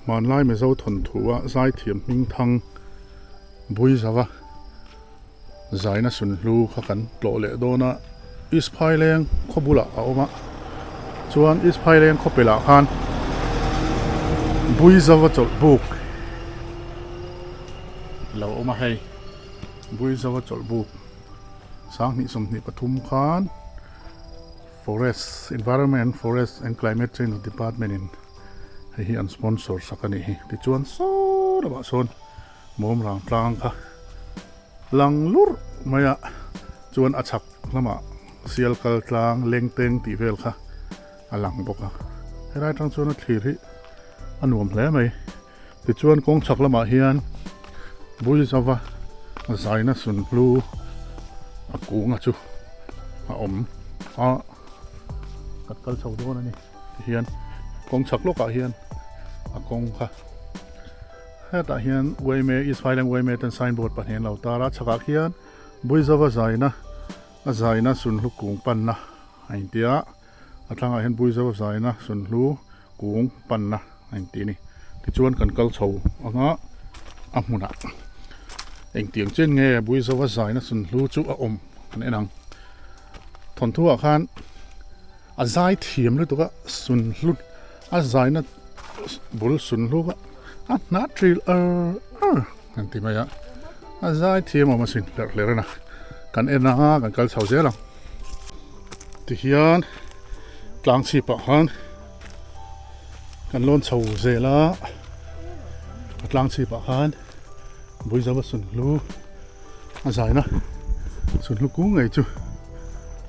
Hmanlai Mizo thawnthu a zaithiam hming thang Buizava zaina sunhlu kha kan tlawh leh dawn a, East Phaileng khaw bulah a awm a, chuan East Phaileng khaw pelah khan Buizava chawlh buk a lo awm a hei Buizava chawlh buk sanghnih 23 khan Forest Environment Forest and Climate Change Department in hei hi an sponsor sak a nih hi tichuan saw lamah sawn mawm rang tlang kha lang lurh mai a chuan a chhak lamah sial kal tlang leng teng tih vel kha a lang bawk a helai atang chuan a thlir hi a nuam hle mai tichuan kawng chhak lamah hian Buizova zaina sunhlu a kunga chu a awm a kan kal chho dawn a ni tihian kawng chhak lawkah hian a kawng kha hetah hian uaime East Highland uaime ten signboard pahnih an lo tar a chhakah khian Buizova zaina a zaina sunhlu kung panna a inti a a thlangah hian Buizova zaina sunhlu kung panna a inti a ni tichuan kan kal chho anga a hmunah engtiang chen nge Buizova zaina sunhlu chu a awm kan en ang thawnthu ah khan a zai thiam lutuk a sunhlu a zaina bul sunhlu kha a hnah ṭil ar ar an ti mai a a zai thiam awm asin hlerh hlerh a na kan en anga kan kal chho zel ang tihian tlang chhip ah khan kan lawn chho zel a a tlang chhip ah khan Buizava sunhlu a zaina sunhlu kung ngei chu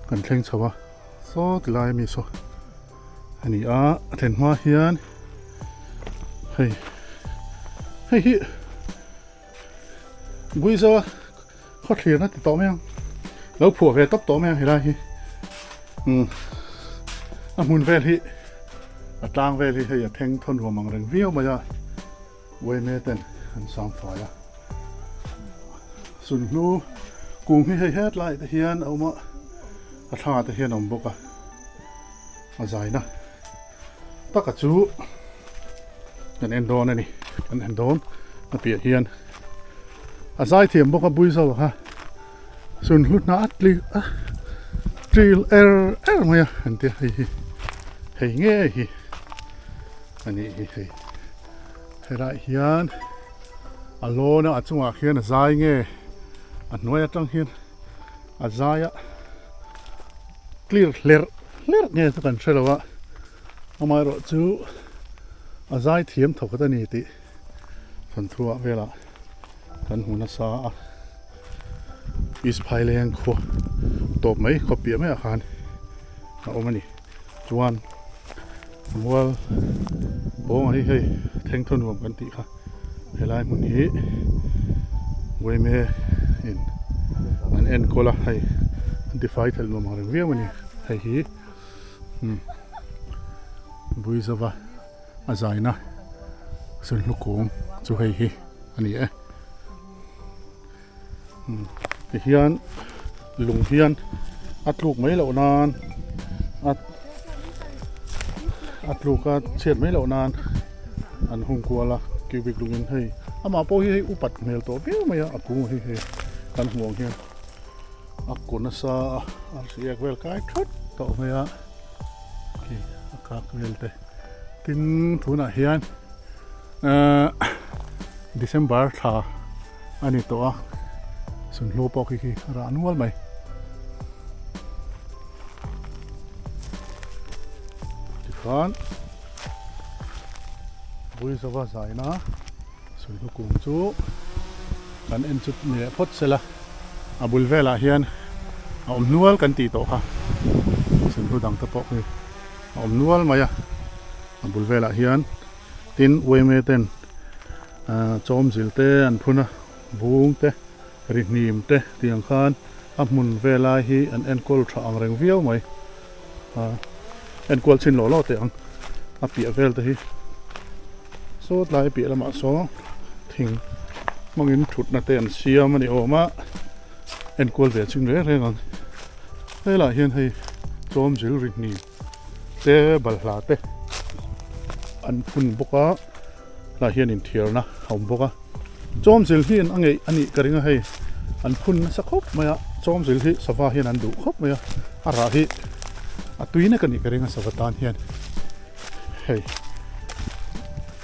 kan thleng chho a saw ti lai ami saw a ni a a thlen hma hian hei hei hi Buizava khaw thlirna ti tawh mai ang lo phuah ve tawp tawh mai ang helai hi umm a hmun vel hi a tlang vel hi hei a theng thawn huam ang reng viau mai a uaime ten an sang fai a sunhlu kung hi hei hetlai te hian a awm a a thla te hian a awm bawk a a zaina taka chu kan en dawn a ni kan en dawn a piah hian a zai thiam bawk a bui zo kha sun hlu hna a tli a ṭil er er mai a an tia hei hi hei ngei hi a nih hi hei helaiah hian a lawn a a chungah khian a zai nge a hnuai atang hian a zai a clear hlerh hlerh nge chu kan hre lo a amaherawh chu a zai thiam thawk a ni tih thawnthuah velah kan hmu nasa a East Phaileng khua tawp mai khaw piah maiah khan a awm a ni chuan mual pawngah hi hei thengthaw nuam kan tih kha helai hmun hi uaime in an enkawl a hei an tifai thelh nuam ang reng viau a ni hei hi umm Buizova a zaina sunhlu kung chu hei hi a ni e tihian lung hian a tluk mai loh nan a a tluk a chhiat mai loh nan an hung kual a cubic lung in hei amah pawh hi hei upat hmel tawh viau mai a a kung hi hei kan hmuh ang hian a kaw nasa a a riak vel kai thut tawh mai a khi a kak vel te tin tunah hian ahh December thla a ni tawh a sunhlu pawh khi khi a rah nual mai. Tikhan Buizova zaina sunhlu kung chu kan en chu ni leh phawt sela a bul velah hian a awm nual kan tih tawh kha sunhlu dang te pawh khi a awm nual mai a a bul velah hian tin uaime ten ahh chawm zil te an phun a bung te rihnim te tiang khan a hmun velai hi an enkawl tha ang reng viau mai ahh enkual chhin lawh lawh teh ang a piah vel te hi saw tlai piah lamah saw thing hmangin thutna te an siam a ni awm a enkual ve chhin reng reng ang helaiah hian hei chawm zil rihnim te balhla te an phun bawk a. Tlaiah hian inthiarna a awm bawk a, chawmzil hi a ngeih a nih ka ring a hei an phun nasa khawp mai a, chawmzil hi sava hian an duh khawp mai a, a rah hi a tui nek a nih ka ring a sava tan hian hei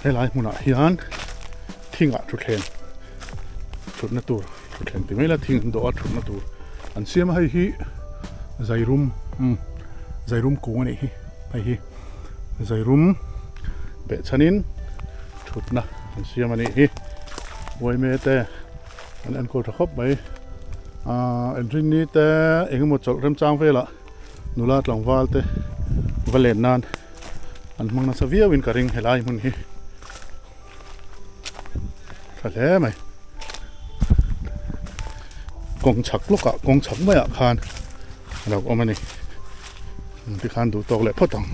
helai hmunah hian thingah thutthleng thutna tur thutthleng ti mai ila thing an dawh a thutna tur an siam a hei hi zairum umm zairum kung a nih hi hei hi. Zairum behchhanin thutna an siam a nih hi. Uaime te an enkawl tha khawp mai. Aaa Enrinni te eng emaw chawlh remchang velah nula tlangval te va len nan an hmang nasa viauin ka ring helai hmun hi. Tha hle mai. Kawng chhak lawkah kawng chhak maiah khan a lo awm a ni. Tikhan duh tawk leh phawt ang.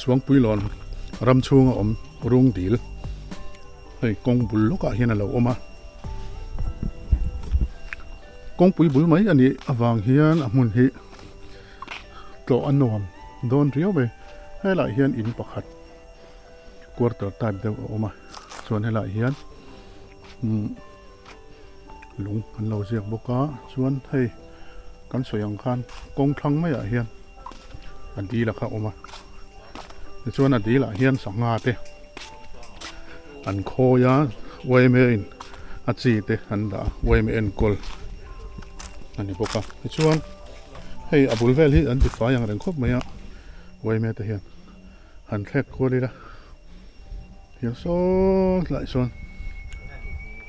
Suangpuilawn ram chhunga awm rung dil hei kawng bul lawkah hian a lo awm a kawngpui bul mai a nih avang hian a hmun hi tlawh a nuam dawn riau mai helaiah hian in pakhat quarter type deuh a awm a chuan helaiah hian umm lung an lo ziak bawk a chuan hei kan sawi ang khan kawng thlang maiah hian a dil a kha awm a tichuan a dil ah hian sangha te an khawi a yma in a chi te an dah a yma enkawl a ni bawk a tichuan hei a bul vel hi an ti fai ang reng khawp mai a yma te hian han thlek kual ila hian saw tlaiah sawn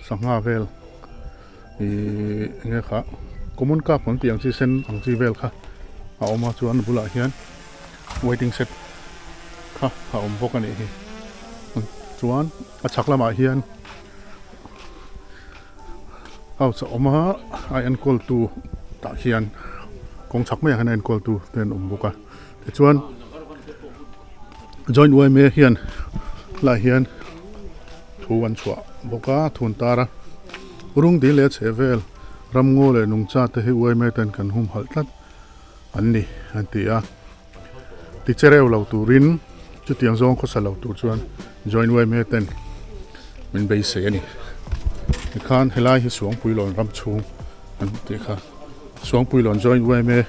sangha vel ihh enge kha common cup kan tih ang chi sen ang chi vel kha a awm a chuan a bulah hian waiting shed kha a awm bawk a nih hi chuan a chhak lamah hian house a awm a a enkawl tu tah hian kawng chhak maiah hian a enkawl tu te an awm bawk a tichuan joint yma hian helaiah hian thu an chhuah bawk a thu an tar a rung dil leh a chheh vel ramngaw leh nungcha te hi yma ten kan humhalh tlat an ni an ti a ti che reuh lo turin chutiang zawng khawsa lo tur chuan joint yma ten min beisei a ni. Tikhan helai hi Suangpuilawn ram chhung an tih kha Suangpuilawn Joint yma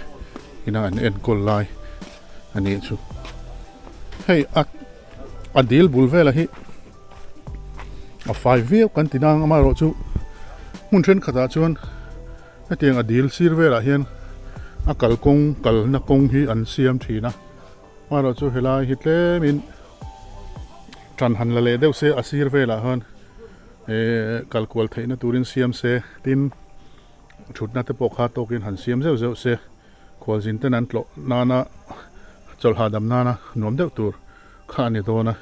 ina an enkawl lai a nih chu. Hei a a dil bul velah hi a fai viau kan ti nang amaherawhchu hmun thenkhatah chuan hetiang a dil sir velah hian a kalkawng kalna kawng hi an siam thin a amaherawhchu helai hi tlemin tan han la leh deuh se a sir velah hian ehh kal kual theihna turin siam se tin thutna te pawh kha tawkin han siam zeuh zeuh se. Khualzin ten an tlawh nana chawlh hahdam nana nuam deuh tur kha a ni dawn a,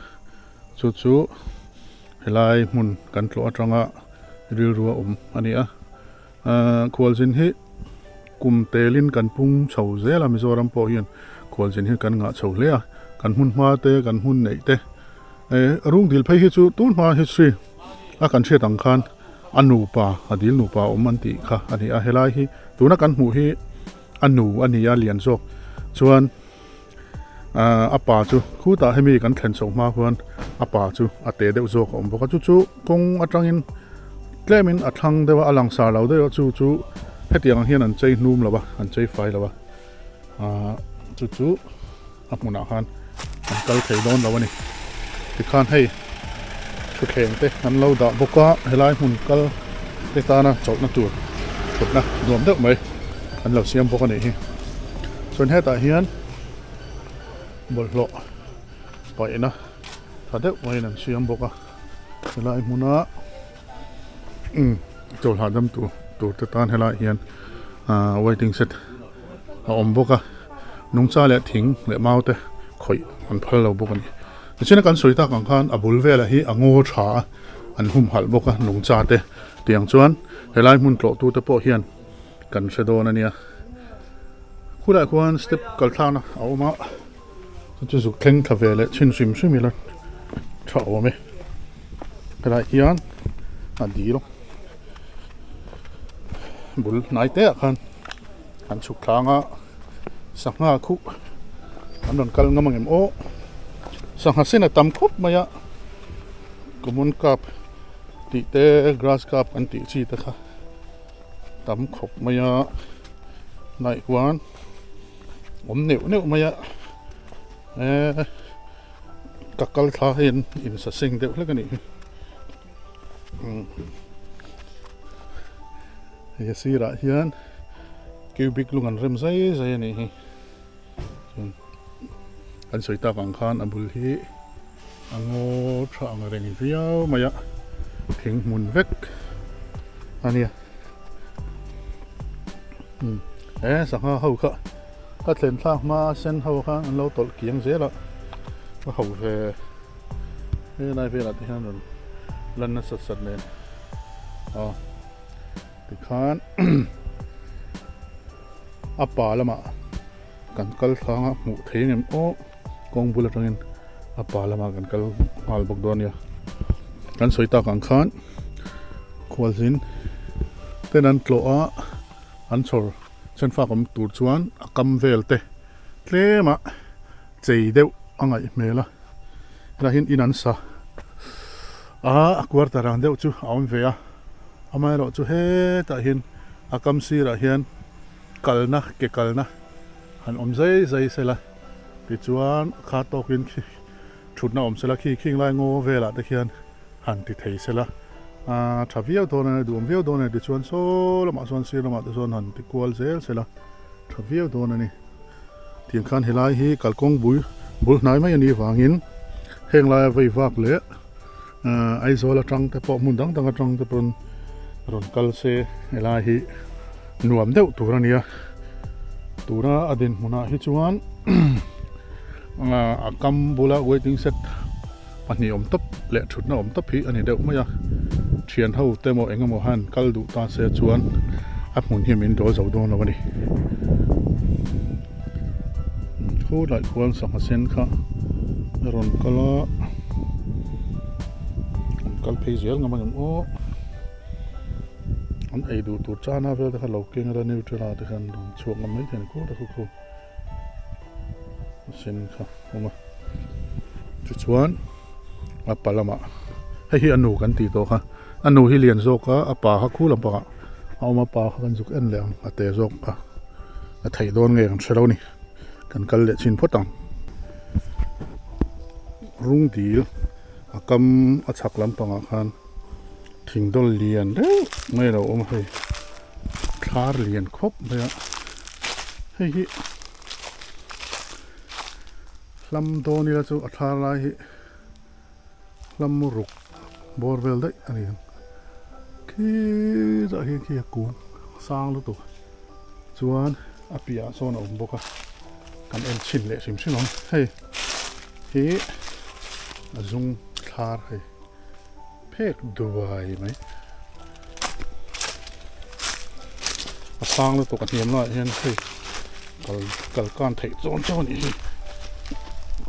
chu chu helai hmun kan tlawh atanga rilru a awm a ni a. Ahh khualzin hi kum telin kan pung chho zel a, Mizoram pawh hian khualzin hi kan ngah chho hle a, kan hmun hma te kan hmun neih te eh rungdil phei hi chu tun hma history a kan hriat ang khan a nupa a dil nupa awm an tih kha a ni a helai hi tuna kan hmuh hi a nu a ni a lian zawk chuan ahh a pa chu khutah hemi kan thlen chhoh hma khuan a pa chu a te deuh zawk a awm bawk a chu chu kawng atangin tlemin a thlang deuh a a langsar lo deuh a chu chu hetiang ang hian an chei hnum lo a an chei fai lo a ahh chu chu a hmunah khan an kal thei dawn lo a ni tikhan hei thutthleng te an lo dah bawk a helai hmun kal te tana chawlhna tur thutna nuam deuh mai an lo siam bawk a nih hi chuan hetah hian bawlhhlawh paihna tha deuh maiin an siam bawk a helai hmuna umm chawlh hahdam tur tur te tan helai hian ahh waiting shed a awm bawk a nungcha leh thing leh mau te khawih an phal lo bawk a ni tichuan kan sawi tak ang khan a bul velah hi a ngaw tha a an humhalh bawk a nungcha te tiang chuan helai hmun tlawh tu te pawh hian kan hre dawn a nia khulai khuan step kal thlakna a awm a chu chu zuk thleng thla ve leh chhin hrim hrim ila tha awm e helai hian a dil bul hnai te ah khan an chhuk tlang a sangha khuh an rawn kal ngam angem aw sangha sen a tam khawp mai a common carp tih te grass carp an tih chi te kha tam khawp mai a hnaih huan awm neuh neuh mai a eee ka kal thla hian insaseng deuh hlek a nih hi. Hei a sirah hian cubic lung an rem zai zai a nih hi chuan kan sawi tak ang khan a bul hi a ngaw tha ang reng viau mai a thing hmun vek a nia umm he sangha ho kha ka thlen thlak hma sen ho khan an lo tawlh kiang zel a ka ho ve. Helai velah te hian rawn lan nasat sat nen aw tikhan a pa lamah kan kal thlanga hmuh thei ang em aw kawng bul atangin a pa lamah kan kal nghal bawk dawn a nia kan sawi tak ang khan khualzin ten an tlawh a an chhawr chhenfak awm tur chuan a kam vel te tlem a chei deuh a ngaih hmel a. Helai hian in an sa a a quarter ang deuh chu a awm ve a amaherawh chu hetah hian a kam sirah hian kalna ke kalna han awm zai zai sela tichuan kha tawkin khi thutna awm sela khi khing lai ngaw velah te khian han ti thei sela a tha viau dawn a ni duhawm viau dawn a ni tichuan saw lamah sawn sir lamah te sawn han ti kual zel sela tha viau dawn a ni. Tiang khan helai hi kalkawng bul bul hnai mai a nih vangin heng laia vei vak leh ahh Aizawl atang te pawh hmun dang dang atang te pawn rawn kal se helai hi nuam deuh tur a nia tuna a dinhmunah hi chuan a kam bula waiting shed pahnih awm tawp leh thutna awm tawp hi a ni deuh mai a thian ho te emaw eng emaw hian kal duh ta se chuan a hmun hi min dawl zo dawn lo a ni khulai khuan sangha sen kha a rawn kal a an kal phei zel ngam ang em aw an ei duh tur chana vel te kha lo keng ila nutella te khan rawn chhuak ngam mai thei a ni khur a khu. A sen kha awm a tichuan a pa lamah hei hi a nu kan tih tawh kha. A nu hi lian zawk a, a pa kha khu lampangah a awm a, pa kha kan zuk en leh ang a te zawk a, a theih dawn nge kan hre lo ni, kan kal leh chhin phawt ang. Rung dil a kam a chhak lampangah khan thing dawl lian deuh mai a lo awm a hei, thlar lian khawp mai a, hei hi hlam dawn ila chu a thlar lai hi. Hlam ruk bawr vel daih a ni ang. Khitah hian khi a kung sang lutuk chuan a piahah sawn a awm bawk a, kan en chhin leh hrim hrim ang. Hei hi a zung thlar hei phek duai mai. A sang lutuk a hniam laiah hian hei kal kal kan theih chawn chawn a nih hi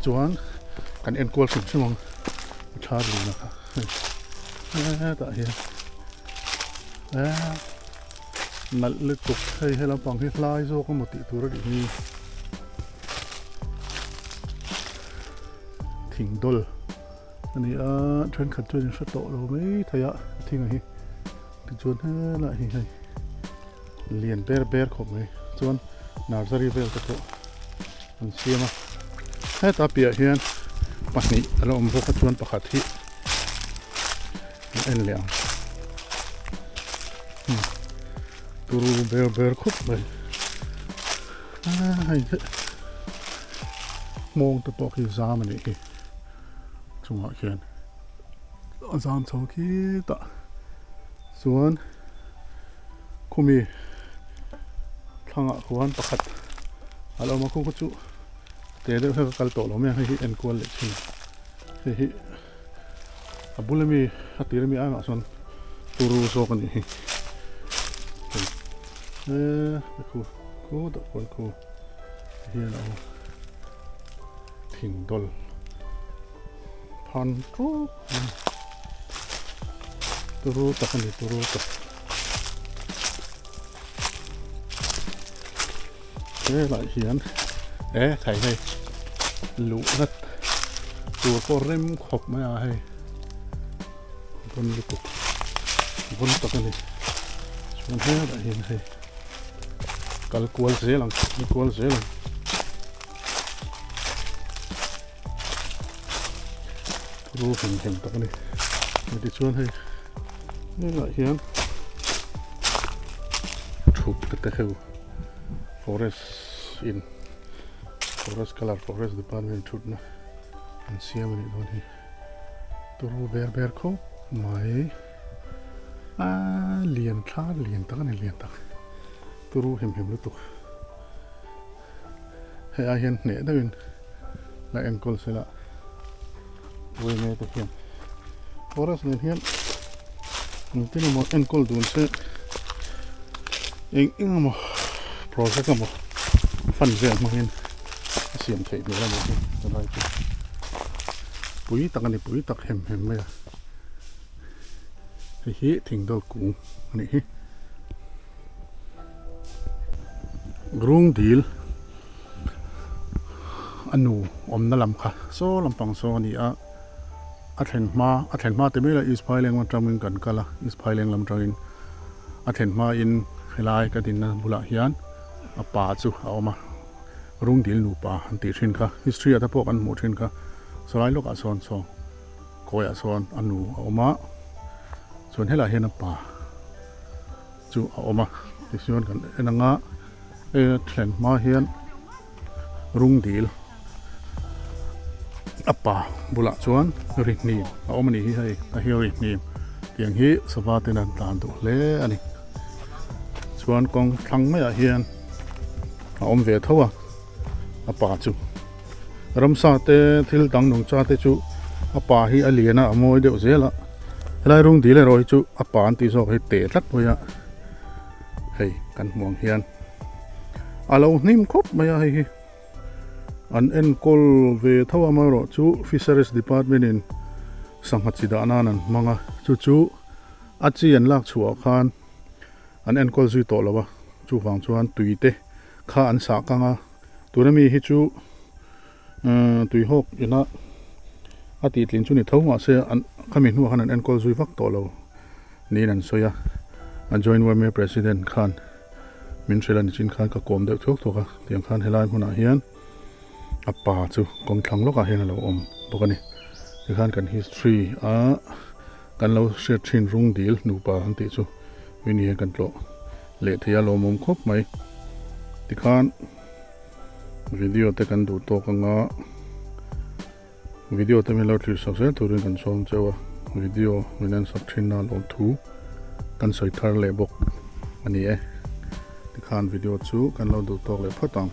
chuan kan enkual hrim hrim ang a thla dun a kha hei hetah hian eee nalh lutuk hei he lampang hi hlai zawk emaw tih tur a nih hi thing dawl. A ni a, thenkhat chuan in hre tawh lo mai thei a, a thing hi tichuan helai hi hei lian ber ber khawp mai chuan nursery vel te pawh an siam a heta piah hian pahnih a la awm bawk a chuan pakhat hi an en leh ang turu ber ber khawp mai a hei hmawng te pawh khi zam a nih hi. Chungah khian a zam chho khitah chuan khumi thlangah khuan pakhat a lo awm a khu kha chu te deuh hlek a kal tawh lo mai a hei hi enkual leh thin hei hi a bul ami a tir ami ai mah chuan turu zawk a nih hi he khu khutah khuan khu hian a awm a. Thing dawl phan ṭup a ni. Turu tak a ni turu tak. Helai hian e thei hei luhna tur pawh rem khawp mai a hei vawn lutuk vawn tak a ni. Chuan helai hian hei kal kual zel ang kal kual zel ang. Ru hem hem tak a ni. Tichuan hei helaiah hian thut te te heu forest in forest colour forest department thutna an siam a nih dawn hi. Turu ber ber khawp mai a lian thla lian tak a ni lian tak turu hem hem lutuk. Hei ai hian hneh deuhin la enkawl se la uaime te hian forest nen hian engtin emaw enkawl dun se eng eng emaw project emaw fund vel hmangin a siam theih hmel a nih hi tunlai chu pui tak a ni pui tak hem hem mai a hei hi thingdawl kung a nih hi. Rung dil a nu awmna lam kha saw lampang saw a ni a a thlen hma a thlen hma te mai lah East Phaileng atangin kan kal a East Phaileng lam atangin a thlen hma in helai ka dinna bulah hian a pa chu a awm a rung dil nupa an tih thin kha history ah te pawh kan hmuh thin kha sawlai lawkah sawn saw kawiah sawn a nu a awm a chuan helaiah hian a pa. Chu a awm a tichuan kan en ang a hei a thlen hma hian rung dil a pa bulah chuan ri hnim a awm a ni hi hei a hi ri hnim tiang hi sava ten an tlan duh hle a ni chuan kawng thlang maiah hian a awm ve tho a a pa chu ramsa te thil dang nungcha te chu a pa hi a lian a a mawi deuh zel a helai rawng dil erawh hi chu a pa an tih zawk hi teh tlat mai a hei kan hmuh ang hian a lo hnim khawp mai a hei hi an enkawl ve tho a amaherawh chu fisheries department in sangha chi dah nan an hmang a chu chu a chi an lak chhuah khan an enkawl zui tawh lo a chuvang chuan tui te kha an sah kang a tuna mi hi chu tuihawk ina a tih tlin chu ni tho mahse an khami hnuah khan an enkawl zui vak tawh lo. Niin an sawi a, a Joint Yma President khan min hrilh a ni chin khan ka kawm deuh thuak thuak a, tiang khan helai hmunah hian a pa chu kawng thlang lawkah hian a lo awm bawk a ni. Tikhan kan history a kan lo hriat thin rung dil nupa an tih chu Winnie hian kan tlawh leh thei a lawmawm khawp mai. Tikhan video te kan duh tawk anga. Video te min lo thlir sak zel turin kan sawm cheu a, video min en sak thin na lawm thu kan sawi thar leh bawk a ni e. Tikhan video chu kan lo duh tawk leh phawt ang.